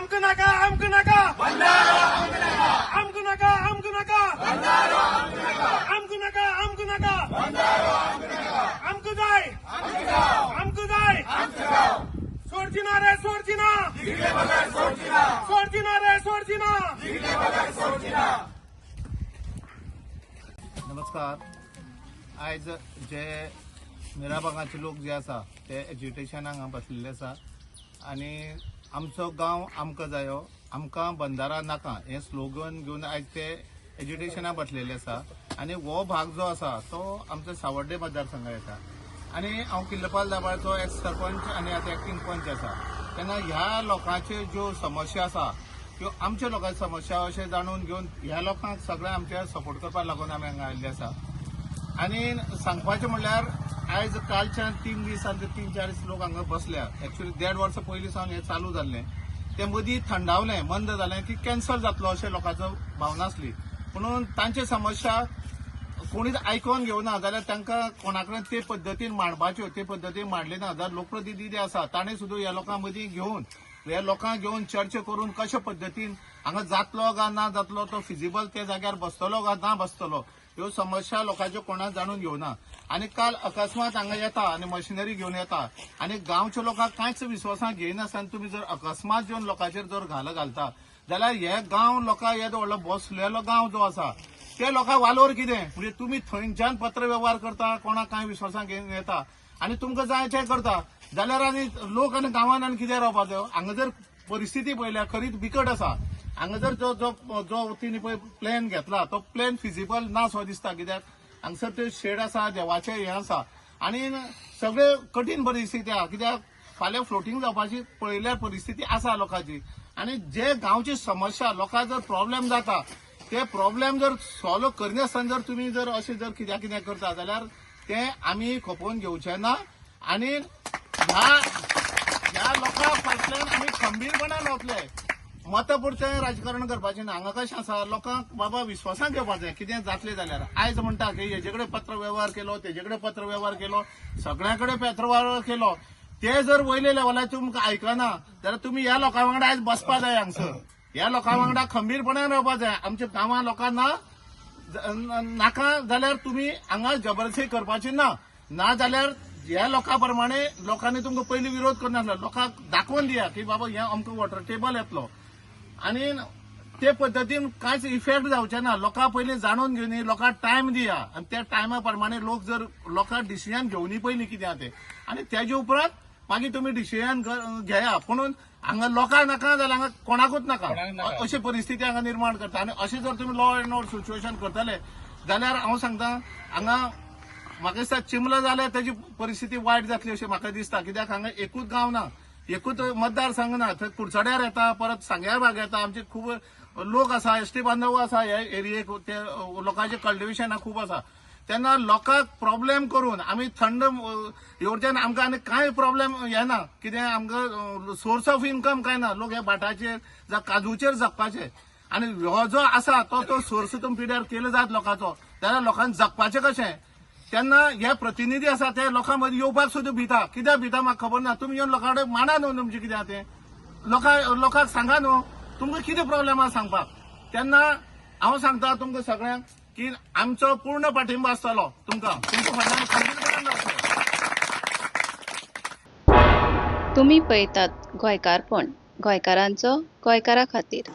आमकां नाका, आमकां नाका, आमकां नाका, आमकां नाका, आमकां नाका, आमकां नाका, आमकां जाय, आमकां जाय. सोडची ना रे, सोडची ना, सोडची ना रे, सोडची ना. नमस्कार. आयज जे मिराबागाचे लोक जे आसा ते एज्युटेशनाक हांगा बसलेले आसा आनी आमचो गांव आमकां जायो, आमकां बंदारा नाका हें स्लोगन घेवन आयज ते एज्युटेशनाक बसलेले आसा. आनी हो भाग जो आसा तो आमचो सावर्डे मतदारसंघात येता आनी हांव किल्लपाल दाबाळचो एक्स सरपंच आनी आतां एक्टींग पंच आसा. तेन्ना ह्या लोकांच्यो ज्यो समस्या आसा त्यो आमच्या लोकांच्यो समस्या अशें जाणून घेवन ह्या लोकांक सगळ्यांक आमच्या सपोर्ट करपाक लागून आमी हांगा आयिल्ले आसा. आनी सांगपाचें म्हणल्यार आयज कालच्यान 3 दीस आनी 3-4 दीस लोक हांगा बसल्या. एक्चुअली देड वर्सां पयलीं सावन हें चालू जाल्लें, तें मदीं थंडावलें, मंद जालें की कॅन्सल जातलो अशें लोकांचो भावना आसली. पुणून तांची समस्या कोणीच आयकोन घेवना जाल्यार तांकां कोणा कडेन ते पद्दतीन मांडपाच्यो ते पद्दतीन मांडले ना जाल्यार लोकप्रतिनिधी जे आसा ताणें सुद्दां ह्या लोकां मदीं घेवन, ह्या लोकांक घेवन चर्चा करून कशा पद्दतीन हांगा जातलो काय ना जातलो, तो फिजिबल त्या जाग्यार बसतलो काय ना बसतलो, ह्यो समस्या लोकांच्यो कोणाक जाणून घेवना. आनी काल अकस्मात हांगा येता आनी मशिनरी घेवन येता आनी गांवच्या लोकांक कांयच विस्वासाक घेयनासतना तुमी जर अकस्मात येवन लोकांचेर जर घालो घालता जाल्यार हे गांव लोकांक येदो व्हडलो बसलेलो गांव जो आसा ते लोकांक वालोर कितें? म्हणजे तुमी थंयच्यान पत्र वेव्हार करता, कोणाक कांय विस्वासाक घेवन येता आनी तुमकां जाय तें करता जाल्यार आनी लोक आनी गांवान आनी कितें रावपाचो? हांगा जर परिस्थिती पळयल्यार खरीच बिकट आसा. हांगा जर जो जो जो तिणी पळय प्लॅन घेतला तो प्लॅन फिजिबल ना सो दिसता, कित्याक हांगसर ते शेड आसा, देवाचें हें आसा आनी सगळे कठीण परिस्थिती आसा, कित्याक फाल्यां फ्लोटींग जावपाची पळयल्यार परिस्थिती आसा लोकांची. आनी जे गांवची समस्या लोकांक जर प्रॉब्लेम जाता ते प्रॉब्लेम जर सॉल्व करिनासतना जर तुमी जर अशें जर कित्याक कितें करता जाल्यार ते आमी खपोवन घेवचे ना. आनी ह्या ह्या लोकां फाटल्यान आमी खंबीरपणान वतले. मतां पुरतें राजकारण करपाचें ना. हांगा कशें आसा, लोकांक बाबा विस्वासान घेवपाचें कितें जातलें जाल्यार. आयज म्हणटा की हेजे कडेन पत्र वेव्हार केलो, तेजे कडेन पत्र व्यवहार केलो, सगळ्यां कडेन पत्र व्यवहार केलो. ते जर वयले लेवलार तुमकां आयकना जाल्यार तुमी ह्या लोकां वांगडा आयज बसपा जाय. हांगसर ह्या लोकां वांगडा खंबीरपणान रावपा जाय. आमच्या गांवां लोकांना नाका जाल्यार तुमी हांगा जबरदस्ती करपाची ना. ना जाल्यार ह्या लोकां प्रमाणे लोकांनी तुमकां पयलीं विरोध करनासलो. लोकांक दाखोवन दिया की बाबा हें अमको वॉटर टेबल येतलो आनी ते पद्दतीन कांयच इफेक्ट जावचे ना. लोकां पयलीं जाणून घेवनी, लोकांक टायम दिया आनी त्या टायमा प्रमाणे लोक जर लोकांक डिसिजन घेवनी पयलीं कितें आहा तें आनी तेजे उपरांत मागीर तुमी डिसिजन घेया. पुणून हांगा लोकांक नाका जाल्यार हांगा कोणाकूच नाका अशी परिस्थिती हांगा निर्माण करता. आनी अशें जर तुमी लॉ एंड ऑर्डर सिच्युएशन करतले जाल्यार हांव सांगता, हांगा म्हाका दिसता चिमला जाल्यार तेजी परिस्थिती वायट जातली अशें म्हाका दिसता, कित्याक हांगा एकूच गांव ना, एकूच मतदारसंघ ना. थंय कुडचड्यार येता, परत सांग्यार भाग येता. आमचे खूब लोक आसा, एसटी बांधव आसा ह्या एरियेक, ते लोकांचे कल्टिवेशनां खूब आसा. तेन्ना लोकांक प्रॉब्लेम करून आमी थंड येवच्यान आमकां आनी कांय प्रॉब्लेम येना. कितें आमकां सोर्स ऑफ इन्कम कांय ना. लोक ह्या भाटाचेर जावं काजूचेर जगपाचे आनी हो जो आसा तो तो सोर्स तुमी पिड्यार केलो जात लोकांचो जाल्यार लोकांक जगपाचें कशें? तेन्ना हे प्रतिनिधी आसा ते लोकां मदीं येवपाक सुद्दां भिता. कित्याक भिता म्हाका खबर ना. तुमी येवन लोकां कडेन मांडा न्हू तुमचें कितें आहा तें, लोकांक सांगा न्हू तुमकां कितें प्रॉब्लेम आहा सांगपाक. तेन्ना हांव सांगता तुमकां सगळ्यांक की आमचो पूर्ण पाठिंबो आसतलो तुमकां, तुमच्या फाटल्यान खंबीरपणान रावतलो. तुमी पळयतात गोंयकारपण, गोंयकारांचो गोंयकारा खातीर.